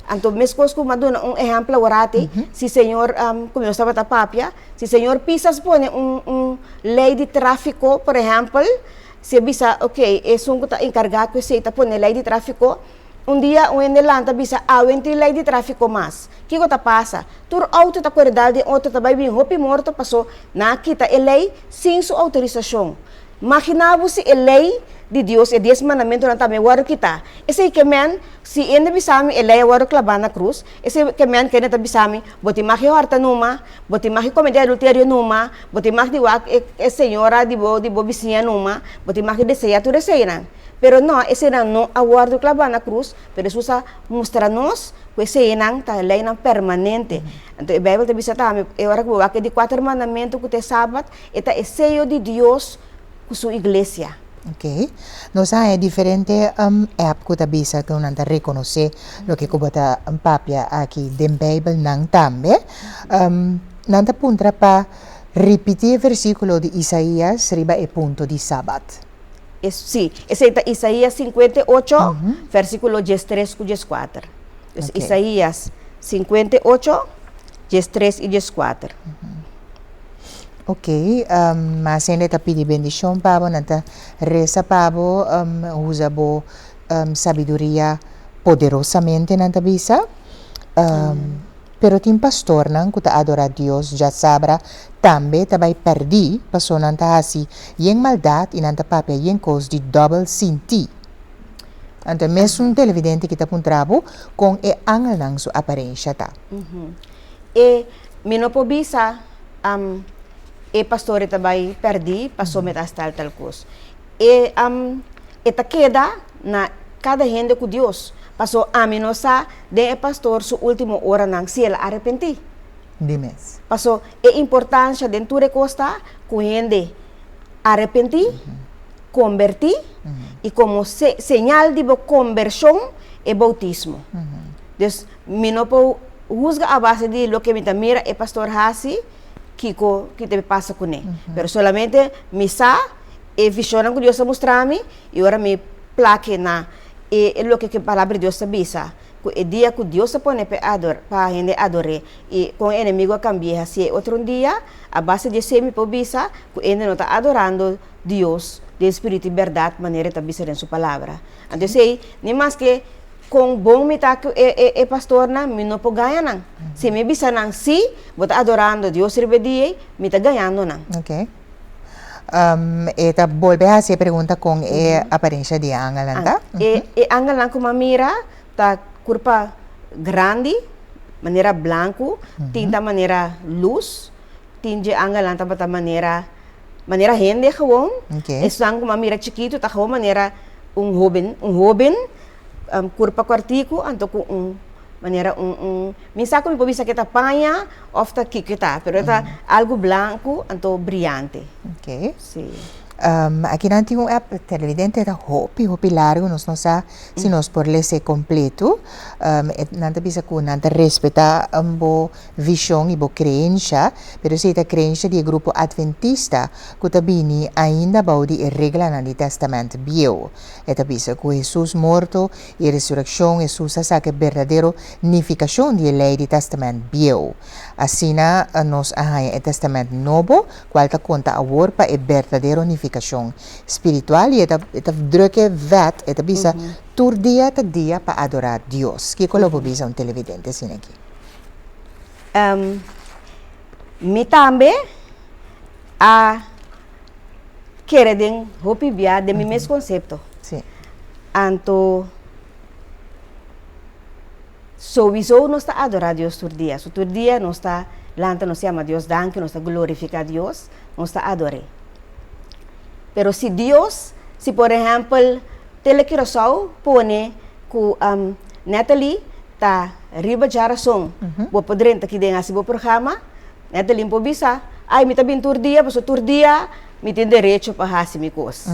Anto meskos ku mi a duna un ehèmpel aworati, si señor, ku nos tabata papia, si señor Pisas pone un un lei di tráfiko, por ehèmpel, si e bisa, ok, esun ku ta enkargá ku esei ta pone lei di tráfiko, un dia un hende lanta bisa, awe no tin lei di tráfiko mas. Kiko ta pasa? Tur outo ta kore dal den otro, ta bai bin hopi morto paso nan a kita e lei sin su outorisashon. Maginá bo si e lei di Dios, e Dies Mandamentunan tambe wòrdu kitá. Esei ke men, si hende bisa mi e lei a wòrdu klabá na krus, esei ke men ku hende ta bisa mi, Bo tin mag di hòrta numa, bo tin mag di kometé adulterio numa, bo tin mag di wak e e señora di bo di bo bisiña numa, bo tin mag di deseá tur eseinan. Pero nò, eseinan no a wòrdu klabá na krus, pero Hesus a mustra nos ku eseinan ta leinan permanente. Anto e Beibel ta bisa tambe, e ora ku bo wak e di kuater mandamentu ku ta e Sabat, E ta e seyo di Dios ku su iglesia. Ok. Nos a haña diferente app ku ta bisa ku nan ta rekonosé loke ku bo ta papia aki den Beibel nan tambe. Nan ta puntra pa ripití e versíkulo di Isaías riba e punto di Sabat. Sí, esei ta Isaías 58, versíkulo 13 ku 14. Dus Isaías 58, 13 i 14. Ok, mas hende ta pidi bendishon pa bo, nan ta resa pa bo, usa bo sabiduria poderosamente, nan ta bisa. Pero tin pastornan ku ta adorá Dios djasabra tambe ta bai pèrdí, pasobra nan ta hasi yen maldat i nan ta papia yen kos di dòbel sintí. Anto e mesun televidente ki ta puntra bo kon e angelnan su aparensha ta. E mi no por bisa e pastor e ta bai pèrdí pasobra mi ta hasi tal tal kos. E e ta keda na. kada hende ku Dios, paso ami no sa den e pastor su último oranan si el a arepentí. Di mes. Paso e importansha den tur e kos ta ku hende arepentí, kombertí i komo señal di bo kombershon e boutismo. Dus mi no por husga a base di loke mi ta mira e pastor hasi kiko ki ta pasa kuné. Pero solamente mi sa e vishonnan ku Dios a mustra mi i ora mi plak'e na e loke ku e Palabra di Dios ta bisa, ku e dia ku Dios a pone pa e ador pa hende ador'é i kon e enemigu a kambi'é hasié otro un dia, a base di esei mi por bisa ku hende no ta adorando Dios den spiritu i bèrdat manera e ta bisa den su Palabra. Anto esei, ni maske kon bon mi ta ku e e e pastornan, mi no por gaña nan. Si mi bisa nan sí, bo ta adorando Dios riba e dia ei, mi ta gañando nan. Ok. E ta bolbe hasi e pregunta kon e aparensha di e angelnan ta. E e angelnan ku mi a mira ta kurpa grandi, manera blanku, tin ta manera lus, tin dje angelnan tabata manera manera hende gewoon. Esnan ku mi a mira chikitu ta gewoon manera un hoben, un hoben kurpa kòrtiku anto ku un manera un un mi sa ku mi por bisa ke ta paña òf ta kiko ta pero ta algu blanku anto briante. Ok. Si. Aki nan tin un app televidente ta hopi hopi largu nos no sa si nos por lesa e kompleto. Nan ta bisa ku nan ta respetá bo vishon i bo kreensha, pero esei ta kreensha di e grupo adventista ku ta bini ainda bou di e reglanan di Tèstamènt Bieu. E ta bisa ku Hesus morto i e resurekshon, Hesus a saka e berdadero nifikashon di e lei di Tèstamènt Bieu. Asina nos a haña e Tèstamènt Nobo, kual ta konta awor pa e berdadero nifikashon spiritual, i e ta e ta druk e vèt, e ta bisa, Tur dia ta dia pa adorá Dios. Kiko lo bo bisa un televidente asina aki? Mi tambe a kere den hopi bia den mi mes konsepto. Sí. Anto sowiso nos ta adorá Dios tur dia. So tur dia nos ta lanta nos yama Dios danki, nos ta glorifiká Dios, nos ta ador'é. Pero si Dios, si por ehèmpel Tele Curaçao pone ku Natalie ta riba djarason, bo por drenta aki den hasi bo programa, Natalie por bisa, ay mi ta bin tur dia pasobra tur dia mi tin derecho pa hasi mi kos.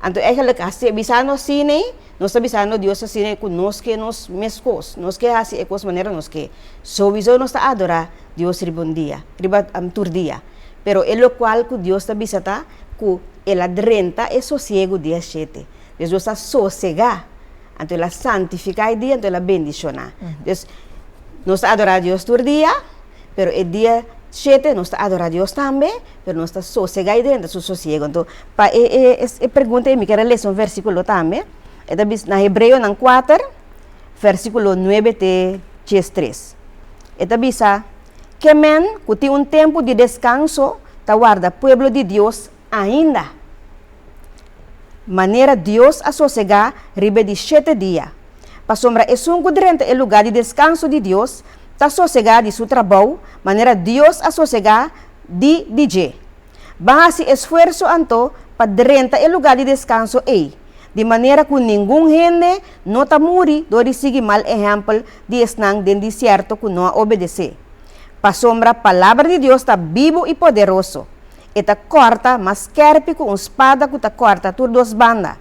Anto eigenlijk hasi bisando asina ei, nos ta bisando Dios asina ei ku nos ke nos mes kos, nos ke hasi e kos manera nos ke. Sowiso nos ta adorá Dios riba un dia, riba tur dia. Pero e lokual ku Dios ta bisa ta ku el a drenta e sosiegu dia shete. Dios Dios a sosegá, anto el a santifiká e dia, anto el a bendishoná. Dios, nos ta adorá Dios tur dia, pero e dia shete nos ta adorá Dios tambe, pero nos ta sosegá i drenta su sosiego. Anto, pa e e e pregunta ei mi kier a lesa un versíkulo tambe. E ta bisa na Hebreonan kuater, versíkulo nuebe te diestres. E ta bisa, Ke men ku tin un tempu di deskanso ta warda pueblo di Dios ainda. Manera Dios a sosegá riba e di shete dia. Pasobra esun ku drenta e lugá di deskanso di Dios ta sosegá di su trabou manera Dios a sosegá di di dje. Ban hasi esfuerso anto pa drenta e lugá di deskanso ei, di manera ku ningun hende no ta muri dor di sigui mal ehèmpel di esnan den desierto ku no a obedesé. Pasobra palabra di Dios ta bibu i poderoso. E ta kòrta mas skèrpi ku un spada ku ta kòrta tur dos banda.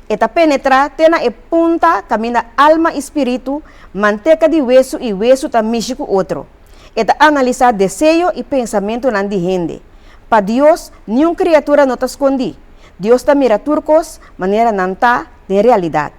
E ta penetrá te na e punta kaminda alma i spiritu, manteka di wesu i wesu ta mishi ku otro. E ta analisá deseo i pensamentunan di hende. Pa Dios, niun kriatura no ta skondí. Dios ta mira tur kos manera nan ta den realidat.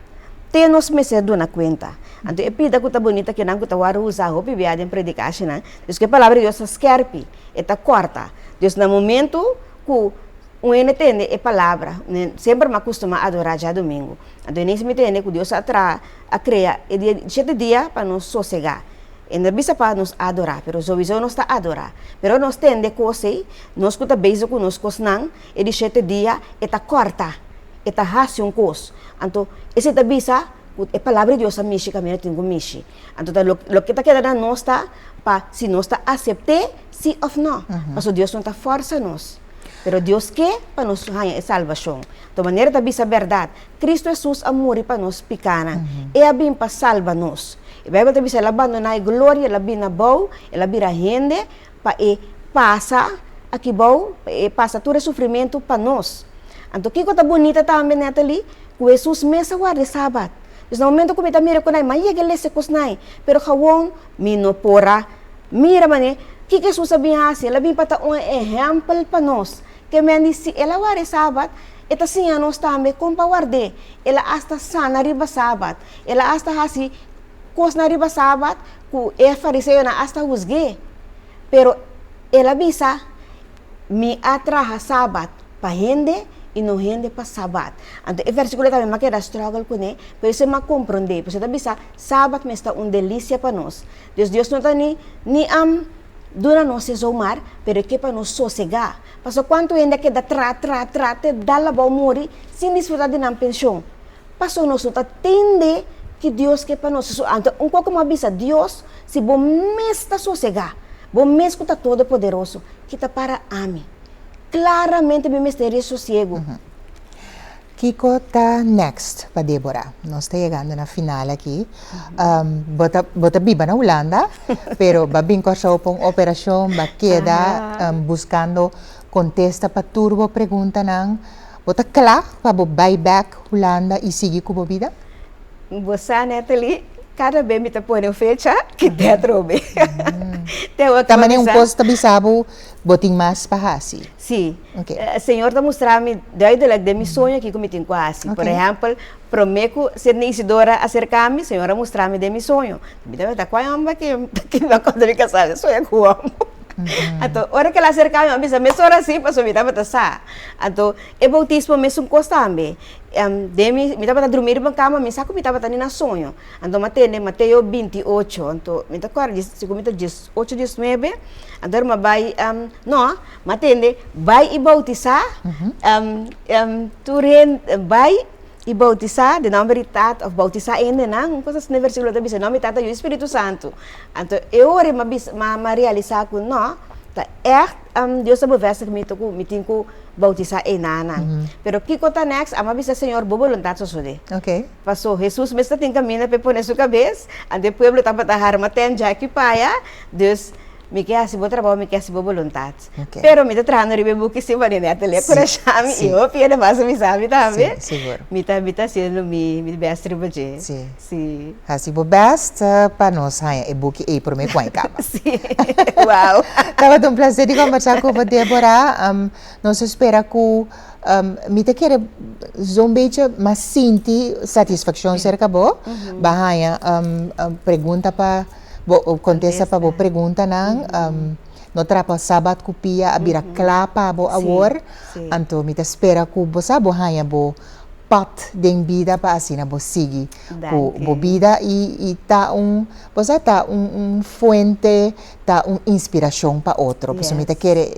Te nos mester duna kuenta. Anto e pida ku ta bunita kinan ku ta wòrdu usá hopi bia den predikashinan, es ku e Palabra di Dios ta skèrpi. E ta kòrta. Dus na momentu ku un hende tende e palabra, semper mi a kustumá adorá djadumingu. Anto ineens mi tende ku Dios a traha, a krea e dia di shete dia pa nos sosegá. E no bisa pa nos adorá, pero sowiso nos ta adorá. Pero nos tende kos ei, nos ku ta bezig ku nos kosnan, e di shete dia e ta kòrta, e ta hasi un kos. Anto esei ta bisa ku e palabra di Dios a mishi kaminda tin ku mishi. Anto ta loke ta keda na nos ta pa si nos ta asept'é si òf nò. Pasobra Dios no ta fòrsa nos. Pero Dios ke pa nos haña e salbashon. To manera ta bisa bèrdat, Kristu Hesus a muri pa nos pikanan. E a bin pa salba nos. E Beibel ta bisa el a bandoná e gloria, el a bin abou, el a bira hende pa e pasa aki bou, pa e pasa tur e sufrimentu pa nos. Anto kiko ta bunita tambe, Natalie? Ku Hesus mes a warda e Sabat. Dus na momento ku mi ta mira ku nan, mi a yega lesa e kosnan, pero gawon mi no por a mira manera kiko Hesus a bin hasi. El a bin pa ta un ehèmpel pa nos. Ke men di si el a warda e Sabat, e ta siña nos tambe kon pa ward'é. El a asta sana riba Sabat. El a asta hasi kosnan riba Sabat ku e fariseonan asta husg'é. Pero el a bisa, Mi a traha Sabat pa hende i no hende pa Sabat. Anto e versíkulo tambe mi a keda struggle kuné, pero esei mi a komprondé. Pasobra e ta bisa, Sabat mester ta un delisia pa nos. Dus Dios no ta ni ni duna nos e zomaar, pero e ke pa nos sosegá. Pasobra kuantu hende a keda tra, tra, tra te dal abou muri sin disfrutá di nan penshon. Pasobra nos no ta tende ki Dios ke pa nos. Anto un koko mi a bisa, Dios, si bo mes ta sosegá, bo mes ku ta todopoderoso, ki ta para ami? Claramente mi mester e sosiego. Kiko ta next pa Deborah? Nos ta yegando na final aki. Bo ta bo ta biba na Hulanda, pero bo a bin Kòrsou pa un operashon, bo a keda buskando kontesta pa tur bo preguntanan. Bo ta kla pa bo bai bèk Hulanda i sigui ku bo bida? Bo sa Natalie, kada be mi ta pone un fecha, kita atrobe. Te awor Ta manera un kos ta bisa bo, bo tin mas pa hasi. Sí. Señor ta mustra mi duidelijk den mi soño kiko mi tin ku hasi. Por ehèmpel, promé ku Sidney Isidora a serka mi, Señor a mustra mi den mi soño. Mi tabata kua hòmber aki ki mi a konta mi kasá, mi soña ku hòmber. Anto, ora ku el a serka mi, mi a bisa mesora sí, pasobra mi tabata sa. Anto, e boutismo mesun kos tambe. Den mi, mi tabata drumi riba kama, mi sa ku mi tabata ni na soño. Anto mi a tende Mateo 28, anto mi ta kòrda segun mi ta 18, 19, anto mi a bai, no, mi a tende bai i boutisá tur hende, bai i boutisá den nòmber di Tata, òf boutisá hendenan, un kos asina e versíkulo ta bisa, nòmber di Tata, Yu i Spiritu Santu. Anto e ora mi a bisa, mi a realisá ku no, ta ègt Dios a bevestig mi ku mi tin ku boutisá enanan. Pero kiko ta next? Amo a bisa, Señor, bo boluntat sosodé. Paso Hesus mes ta tin kaminda pa e pone su kabes, anto e pueblo tabata harma tent djaki paya, dus mi ke hasi bo trabou, mi ke hasi bo boluntat. Pero mi ta trahando riba e buki si manera e atelier kurashá mi i hopi hende mas a bisa mi tambe. Mi ta mi ta hasiendo mi mi best riba dje. Si. Hasi bo best pa nos haña e buki ei promé ku aña kaba. Si. Wow. Tabata un plaser di kombersá ku bo Deborah. Nos a spera ku mi ta kere zo'n bechi mas sinti satisfakshon serka bo. Bo a haña pregunta pa bo kontesta pa bo preguntanan. No trapa sabat ku pia a bira kla pa bo awor. Anto mi ta spera ku bo sa bo haña bo pat den bida pa asina bo sigui ku bo bida i ta un bo sa ta un un fuente ta un inspirashon pa otro pasobra mi ta kere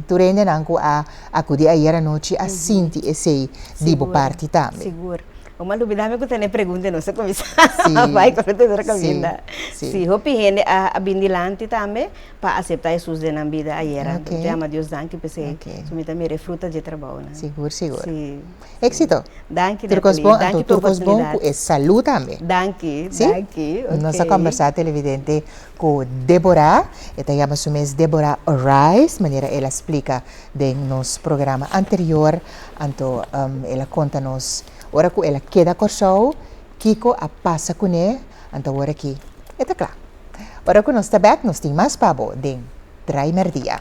tur hendenan ku a akudi ayer anochi a sinti esei di bo parti tambe. Sigur. Bo mal lubida mi ku tene pregunta i nos a kuminsá bai ku otro kaminda. Si hopi hende a bin dilanti tambe pa aseptá Hesus den nan bida ayera. Anto mi ta yama Dios danki p'esei. So mi ta mira e fruta dje trabounan. Sigur, sigur. Éxito. Danki, Tur kos Natalie. bon, anto Danki pa tur kos bon oportunidat. ku e salú tambe. Danki, Sí? danki. Nos a Ok. kòmbersá televidente ku Deborah. E ta yama su mes Deborah Rice, manera el a splika den nos programa anterior. Anto el a konta nos ora ku el a keda Kòrsou, kiko a pasa kuné. Anto awor aki e ta kla. Ora ku nos ta bèk nos tin mas pa bo den Tra'i Mèrdia.